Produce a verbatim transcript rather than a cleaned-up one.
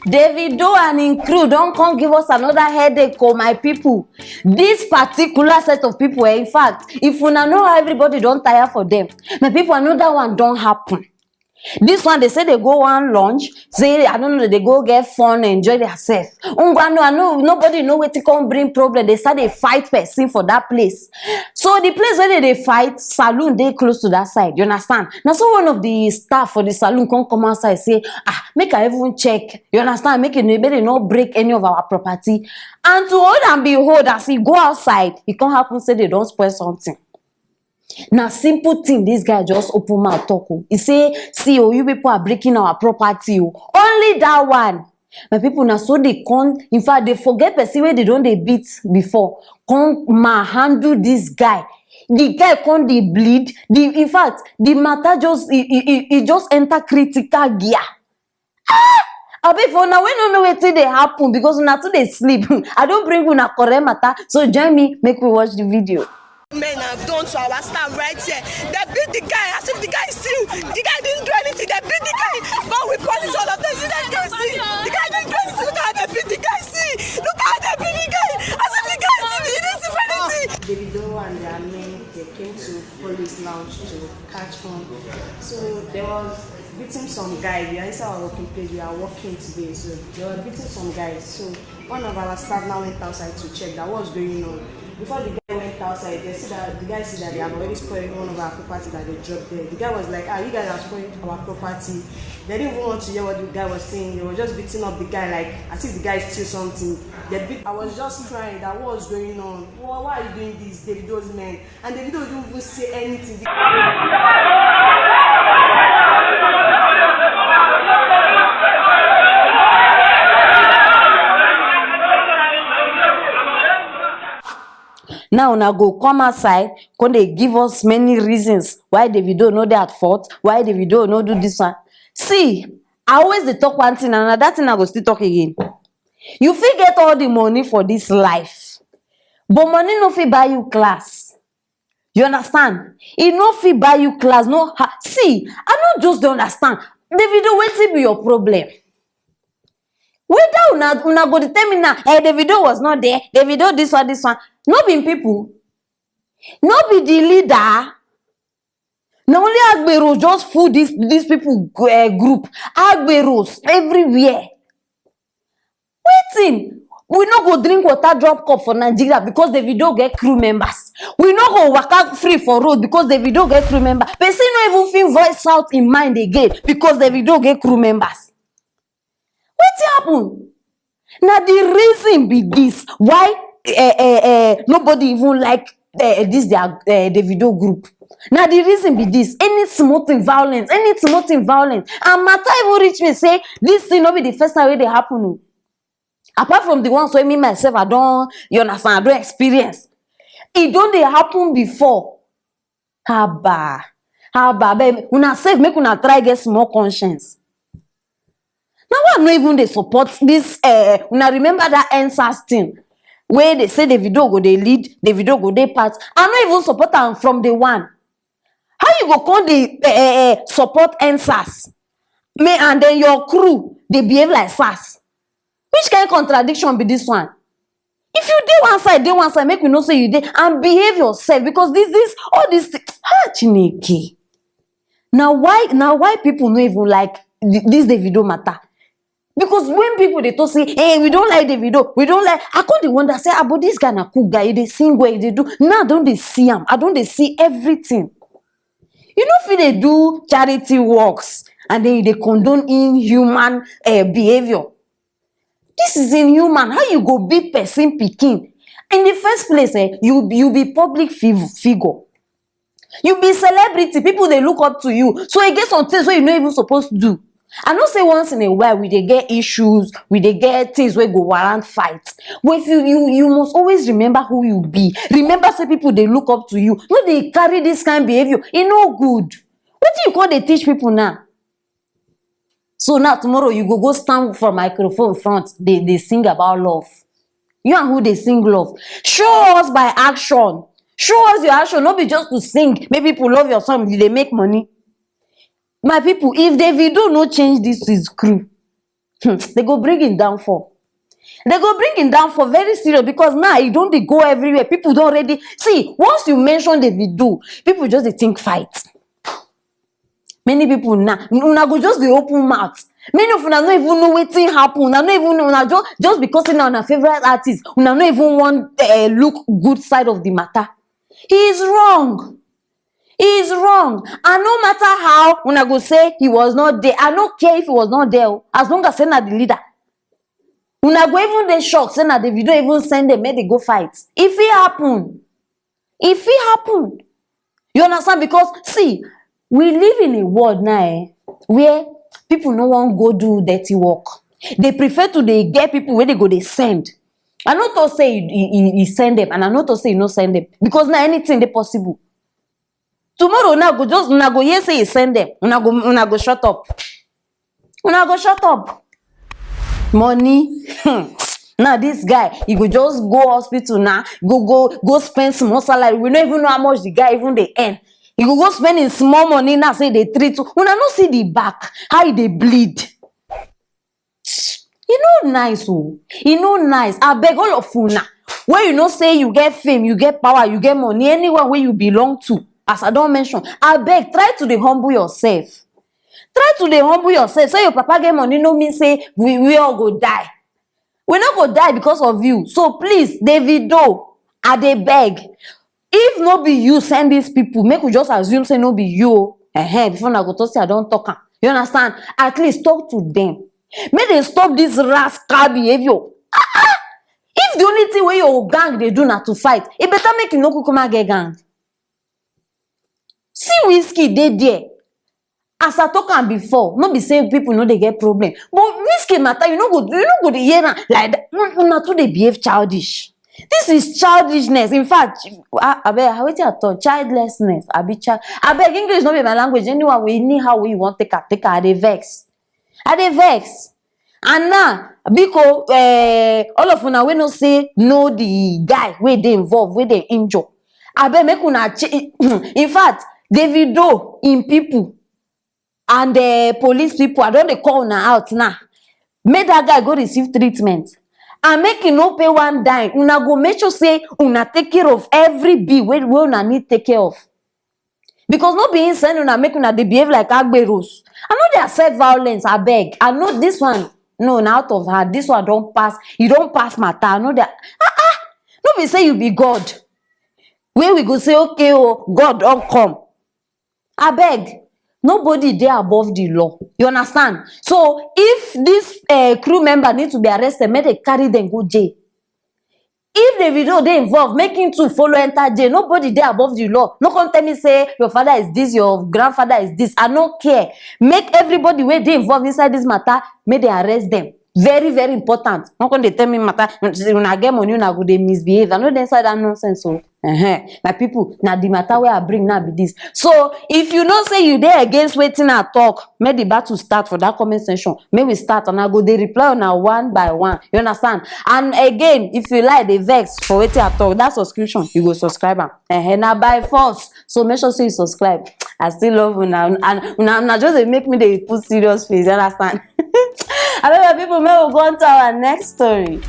Davido and im crew don come give us another headache o, my people. This particular set of people, eh, in fact, if una know how everybody don tire for them, my people, another one don happen. This one, they say they go one lunch, say, I don't know, they go get fun, enjoy themselves. Ngwa, no, I know, nobody know wetin come bring problem. They start dey fight person for that place. So the place where they dey fight, saloon dey close to that side. You understand? Now, so one of the staff for the saloon come come outside, say, ah, make I even check. You understand? Make it, make they not break any of our property. And to hold and behold, as he go outside, it can't happen say they don't spoil something. Na simple thing, this guy just open mouth talk o. He say, see o, you people are breaking our property o. Only that one. My people, na so they come, in fact, they forget person wey they don dey beat before. Come ma handle this guy. The guy come dey bleed. The, in fact, the matter just, e, e, e, e just enter critical gear. Abi, for una wey no know wetin dey happen because una too dey sleep, I don bring una correct matter, so join me, make we watch the video. Men have done to our staff right here. They beat the guy as if the guy is still, the guy didn't do anything. They beat the guy. But we police all of them. You guys can see. The guy didn't do anything. Look how they beat the guy. See, look how they beat the guy. As if the guy is still, he didn't do anything. Davido and their men, they came to Police Lounge to catch fun. So there was beating some guy. We are inside our working place. We are working today. So they were beating some guys. So one of our staff now went outside to check that what's going on. Before the guy went outside, they see that the guy see that they have already spoiled one of our property that they dropped there. The guy was like, ah, you guys have spoiled our property. They didn't even want to hear what the guy was saying. They were just beating up the guy like as if the guy steal something. They beat. I was just crying that what's going on. Why, why are you doing this, Davido's men? And Davido didn't even say anything. Now una go come outside, come dey give us many reasons why Davido no dey at fault, why Davido no do this one. See, I always dey talk one thing, and na that thing I go still talk again. You fit get all the money for this life, but money no fit buy you class. You understand? E no fit buy you class. No, ha, see, I no just dey understand. Davido, wetin be your problem? Whether una, una go dey tell me now, eh, Davido was not there, Davido this one, this one. No be im people. No be the leader. Na only agbero just full this, this people, eh, group. Agberos everywhere. Wetin? We no go drink water drop cup for Nigeria because Davido get crew members. We no go waka free for road because Davido get crew member. Person no even fit voice out im mind again because Davido get crew members. Wetin happen? Na the reason be this why, eh, eh, eh, nobody even like, eh, this their, eh, Davido group. Na the reason be this. Any small thing violence, any small thing violence. And matter even reach me say this thing no be the first time wey dey happen o. Apart from the ones wey me myself I don, you understand, I don experience. E don dey happen before. Haba, haba, abeg, una sef, make una try get small conscience. Na why I no even dey support this, eh, una remember that N sars thing wey dey say Davido go dey lead, Davido go dey part. I no even support am from day one. How you go come dey, eh, eh, eh, support N sars? Me and then your crew dey behave like sars. Which kind contradiction be this one? If you dey one side, dey one side, make we know say you dey and behave yourself because this, this, all this thi-, ah, Chineke. Na why, na why people no even like th-, this Davido matter? Because when people dey talk say, hey, we don't like Davido, we don't like, I come dey wonder say, ah, but this guy na cool guy, he dey sing well, he dey do. Now I don dey see am, I don dey see everything. You no fit dey do charity works and then you dey condone inhuman, eh, behaviour. This is inhuman. How you go beat person pikin? In the first place, eh, you, you be public fiv-, figure. You be celebrity. People dey look up to you. So e get some things wey you no even suppose do. I know say once in a while we dey get issues, we dey get things wey go warrant fight. But if you, you, you must always remember who you be. Remember say people dey look up to you. No dey carry this kind behaviour. E no good. Wetin you come dey teach people now? So now tomorrow you go go stand for microphone front, dey, dey sing about love. You and who dey sing love? Show us by action. Show us your action. No be just to sing. Make people love your song, you dey make money. My people, if Davido no change this his crew, Hmm, they go bring him downfall. They go bring him downfall very serious, because now he don dey go everywhere. People don already see, once you mention Davido, people just dey think fight. Many people now, una go just dey open mouth. Many of una no even know wetin happen. Una no even know, una just, just because say na una favorite artist, una no even wan uh, look good side of the matter. He is wrong. He is wrong. And no matter how una go say he was not there, I no care if he was not there o. As long as say na the leader. Una go even dey shocked say na Davido even send them make they go fight. E fit happen. E fit happen. You understand? Because see, we live in a world now eh, where people no wan go do dirty work. They prefer to dey get people wey they go dey send. I no talk say he, he, he- he send them, and I no talk say he no send them, because now anything dey possible. Tomorrow now go just, una go hear say he send them, una go, una go shut up. Una go shut up. Money. Hmm. Now this guy, he go just go hospital now, go, go, go spend small salary. We no even know how much the guy even dey earn. He go go spend him small money now, say they treat. Una no see the back, how he dey bleed. E no nice o. E no nice. Abeg, all of una, when you know say you get fame, you get power, you get money, anywhere wey you belong to, as I don mention, abeg, try to dey humble yourself. Try to dey humble yourself. Say your papa get money no mean say we, we all go die. We no go die because of you. So please, Davido, I dey beg. If no be you send these people, make we just assume say no be you o. Ehen, before una go talk say I don talk am. You understand? At least talk to them. Make they stop this rascal behavior. Ah, ah! If the only thing wey your gang dey do na to fight, e better make you no kukuma get gang. See Wizkid dey there. As I talk am before, no be say people no dey get problem. But Wizkid matter, you no go, you no go dey hear am like that. Una, una too dey behave childish. This is childishness. In fact, I, abeg, wetin I talk? Childlessness. Abi child. Abeg, English no be my language. Anyone wey, anyhow wey you wan take am, take am. I dey vex. I dey vex. And now, biko, eh, all of una wey no say know the guy wey dey involved, wey dey injure. Abeg, make una ch-, in fact, Davido, in people, and uh, police people, I don dey call una out now. Make that guy go receive treatment. And make he no pay one dime. Una go make sure say una take care of every bill wey, wey una need take care of. Because no be him send una make una dey behave like agberos. I no dey accept violence, abeg. I know this one, no, na out of hand. This one don pass, e don pass matter. I no dey, ah, ah. No be say you be God. Wey we go say, okay o, God don come. Abeg, nobody dey above the law. You understand? So if this uh, crew member need to be arrested, make they carry them go jail. If Davido dey involved, make him too follow enter jail. Nobody dey above the law. No come tell me say your father is this, your grandfather is this. I no care. Make everybody wey dey involved inside this matter, make they arrest them. Very, very important. No come dey tell me matter. Una get money, una go dey misbehave. I no dey inside that nonsense o. Uh-huh. My people, na the matter wey I bring now be this. So if you know say you dey against wetin I talk, make the battle start for that comment section. Make we start, and I go dey reply una one by one. You understand? And again, if you like, dey vex for wetin I talk, that subscription, you go subscribe am. Uh-huh. Na by force. So make sure say you subscribe. I still love una, and una, una just dey make me dey put serious face. You understand? Abeg, my people, make we go on to our next story.